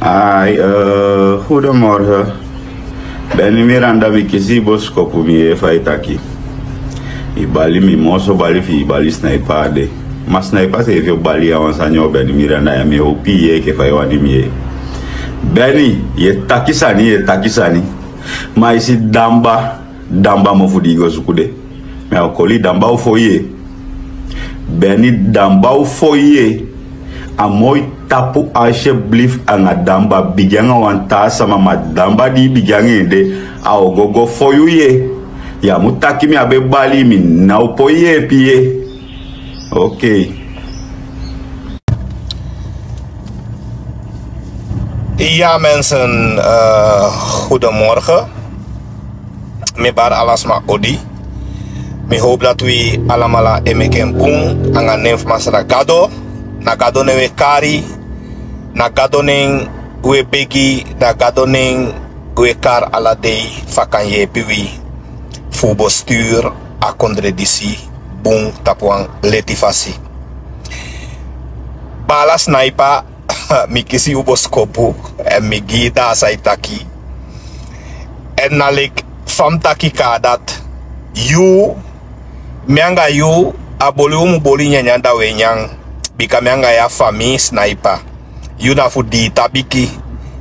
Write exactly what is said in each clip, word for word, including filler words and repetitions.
Ai, eh, goedemorgen. Benny Miranda, mi kisi i boskopu, mi yee fa i taki. I bali mi, mi o so bali fi i bali Sniper a de. Ma Sniper seefi o bali ya wan sani, o Benny Miranda, ya mi e hopi i yee enke fa i wani mi yee. Benny, yu e taki sani, yu e taki sani. Ma i si Damba, Damba mofu di i go suku de. Mi o koli Damba o fon i yee. Benny, Damba o fon i yee. A moi tapu alsjeblieft anga Damba, bigin anga wan taa sama, ma Damba di i bigin anga en de, a o go go fon yu yee. Ya mu taki mi á be bali i, mi ná o poi yeepi i yee. Oké. Ja, mensen, eh, goedemorgen. Mi bari ala sma odi. Mi hoop dati wi alamala e meki en bun anga nen fu Masra Gado. Na Gado nen wi e kari, na Gado nen wi e begi, na Gado nen wi e kari ala dei fu a kan yeepi wi fu bestuur a kondre disi bun tapu wan leti fasi. Baala Sniper, mi kisi yu boskopu, èn mi gi i daa san i taki. Èn na leki fa mi taki kaa dati, yu, mi anga yu, a boli un mu boli nyanyan da wi e nyan. Bika mi anga yu a famii Sniper. Yu na fu Diita Biki,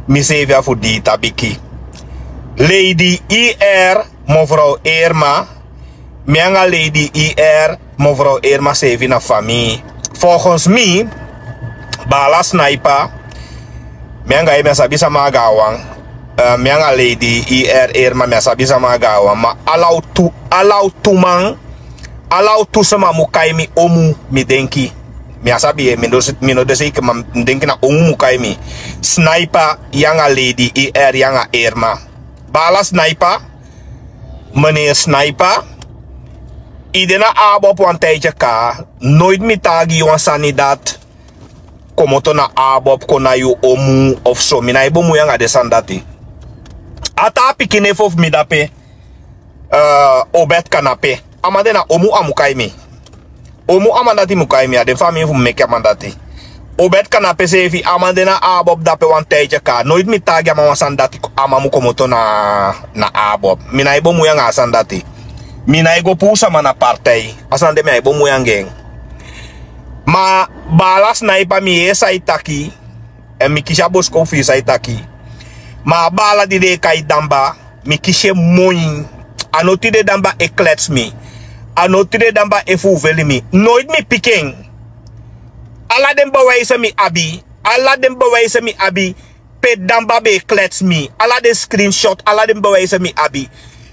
mi seefi a fu Diita Biki. Lady I R, mevrouw Irma, mi anga Lady I R, mevrouw Irma seefi na famii. Volgens mi, baala Sniper, mi anga yu, mi á sabi sama a gaanwan. Eh, mi anga Lady I R, Irma, mi á sabi sama a gaanwan. Ma ala un tu, ala un tu man, ala un tu sama mu kai mi omu, mi denki. Mi á sabi, eh, mi no, mi no de zeker, ma mi denki na omu mu kai mi. Sniper, yu anga Lady I R, yu anga Irma. Baala Sniper, meneer Sniper, i de na ABOP wan tijdje kaa, nooit mi taigi yu wan sani dati komoto na ABOP kon na yu omu of so, mi nái bemoei anga den sani dati. A taa pikin neef fu mi dape, eh, Obed Kanape. A man de na omu, a mu kai mi. Omu, a man dati mu kai mi, a den famii fu mi meke a man dati. Obed Kanape seefi, a man de na ABOP dape wan tijdje kaa. Nooit mi taigi a man wan sani dati a man mu komoto na, na ABOP. Mi nái bemoei anga a sani dati. Mi nái go puu sama na partij. A sani de mi nái bemoei anga en. Ma baala Sniper, mi yee san i taki. Èn mi kisi a boskopu fi i san i taki. Ma a baala di den e kai Damba, mi kisi en moi. A no tide Damba e klets mi. A no tide Damba e fufeli mi. Nooit mi piki en. Ala den bewijs mi abi. Ala den bewijs mi abi. Pe Damba be e klets mi. Ala den screenshot, ala den bewijs mi abi.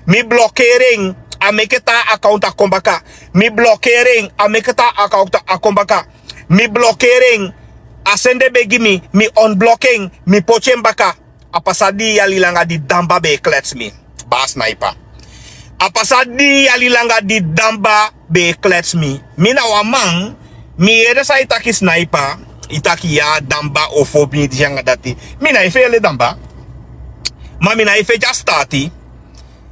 Mi blokeri en, a meke taa account a kon baka. Mi blokeri en, a meke taa account a kon baka. Mi blokeri en, a sende begi mi, mi unblock en, mi poti en baka. A pasa dii yali langa di Damba be e klets mi, baala Sniper. A pasa dii yali langa di Damba be e klets mi. Mi na wan man, mi yere san i taki Sniper, i taki ya Damba o fon mi disi anga dati. Mi nái feele Damba. Ma mi nái feti a staati.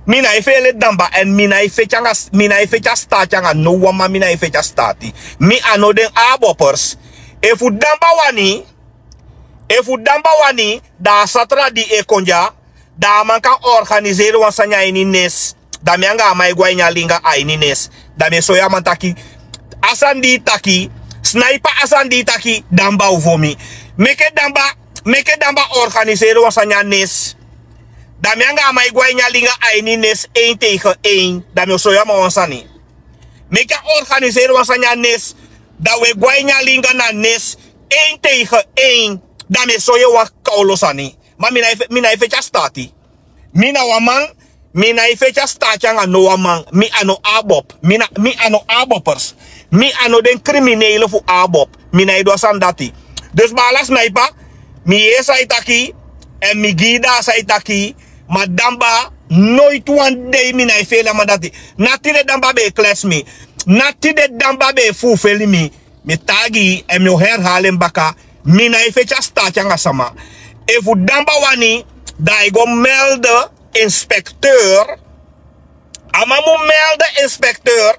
Mi nái feele Damba èn mi nái feti anga, mi nái feti a staati anga no wan man, mi nái feti a staati. Mi a no den ABOPers. Efu Damba wani, efu Damba wani, da a satra di e kon dya, da a man kan organiseri wan sani a ini Nes. Da mi anga a man e go a ini a linga a ini Nes. Da mi e soi a man taki, a sani di i taki, Sniper, a sani di i taki, Damba o fon mi. Meke Damba, meke Damba organiseri wan sani a Nes. Da mi anga a man e go a ini a linga a ini Nes, één tegen één. Da mi o soi a man wan sani. Meke a organiseri wan sani a Nes. Da wi e go a ini a linga na Nes, één tegen één. Da mi e soi en wan kawlo sani. Ma mi nái fe-, mi nái feti a staati. Mi na wan man, mi nái feti a staati anga no wan man. Mi a no ABOP. Mi na, mi a no ABOPers. Mi a no den criminele fu ABOP. Mi nái du a sani dati. Dus baala Sniper, mi yere san i taki, èn mi gi i daa san i taki, ma Damba, nooit wan dei mi nái feele a man dati. Na tide Damba be e klets mi. Na tide Damba be e fufeli mi. Mi taigi i, èn mi o herhaal en baka. Mi nái feti a staati anga sama. Efu Damba wani, da a e go melde inspecteur. A man mu melde inspecteur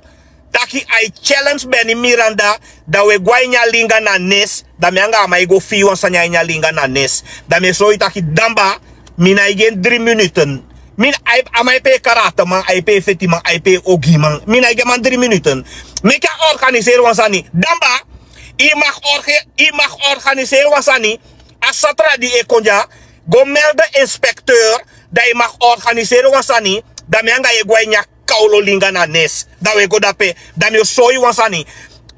taki a e challenge Benny Miranda, da wi e go a ini a linga na Nes, Dan mi anga a man e go fii wan sani a ini a linga na nes. Dan mi e sori taki damba, mi na e gi en dri minuten. Mi na a man e pee karateman, a e pee fetiman, a e pee ogiman, mi na e gi a man dri minuten. Meki a organiseri wan sani damba. I mag organiseri wan sani. A satra di e kon dya, go melde inspekteur. Dan i mag organiseri wan sani. Dan mi anga yu e go a ini a kaulo linga na nes. Dan wi e go dape. Dan mi o sori wan sani.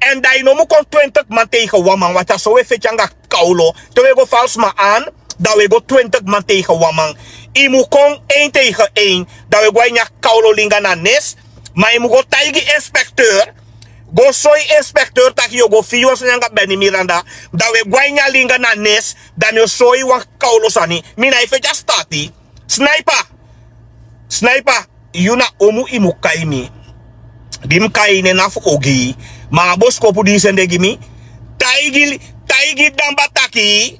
Èn dan i no mu kon twintig man tegen wan man, want a so wi e feti anga kaulo. Te wi e go falsi man an, dan wi e go twintig man tegen wan man. I mu kon ein tegen ein. Dan wi e go a ini a kaulo linga na nes. Ma i mu go taigi inspekteur. Go soi inspekteur taki yu o go fii wan sani anga beni miranda. Dan wi e go a ini a linga na nes. Dan mi o soi wan kaulo sani. Mi na e feti a stati. Snaipa. Snaipa. Yu na omu i mu kai mi. Di mi kai yu nen na fu ogii. Ma a boskopu di yu sende gi mi, taigi taigi damba taki.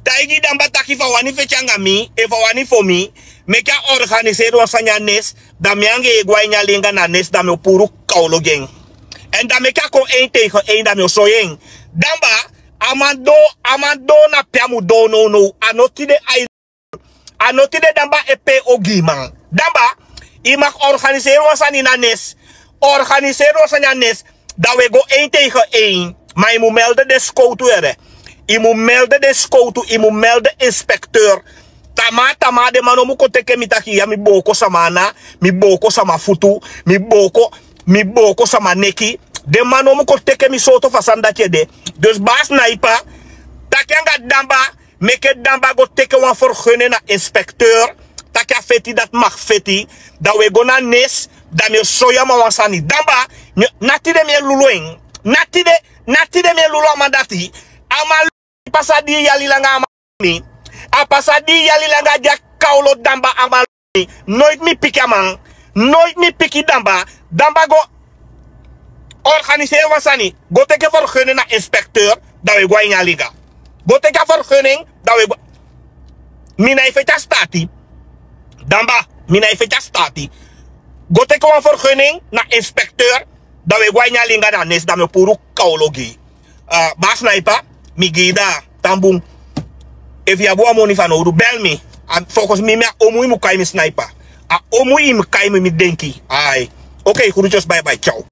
Taigi damba taki fu a wani feti anga mi efu a wani fo mi. Meki a organiseri wan sani a nes. Dan mi anga yu e go a ini a linga na nes dan mi o puru kaulo gi en. Èn dan meki a kon ein tegen ein dan mi o soi en. Damba, a man doo a man doo na pe a mu doo nownow. A no tide a a no tide damba e pee ogiman. Damba, i mag organiseri wan sani na nes. Organiseri wan sani a nes. Dan wi e go ein tegen ein. Ma i mu melde den skowtu ere. I mu melde den skowtu i mu melde inspekteur. Tamaa tamaa den man no mu kon teke mi taki ya mi booko sama ana, mi booko sama futu, mi booko mi booko sama neki. Den man no mu kon teke mi sowtu fu a sani dati ede. Dus baa snaipa, taki anga damba. Meke damba go teke wan fergenen na inspekteur. Taki a feti dati mag feti. Dan wi e go na nes. Dan mi o soi a man wan sani damba. Na tide mi e lulu en. Na tide na tide mi e lulu a man dati. A man lulu mi pasa dii yali langa a man lulu mi. A pasa dii yali langa di a kaulo damba a man lulu mi. Noiti mi piki a man. Noiti mi piki damba. Damba go organiseri wan sani. Go teke fergenen na inspekteur. Dan wi e go a ini a liga. Go teke a fergenen. Dan wi e go. Mi na e feti a stati. Damba, mi na e feti a stati. Go teke wan fergenen na inspekteur. Dan wi e go a ini a linga na nes dan mi o puru kaulo gi yu. Baa snaipa, mi gi yu daa. Tan bun. Efu yu abi wan moni fanowdu bel mi. Fokosi mi mi a omu i mu kai mi snaipa. A omu i mu kai mi mi denki. Ai. Okei grutyos baibai tyaw.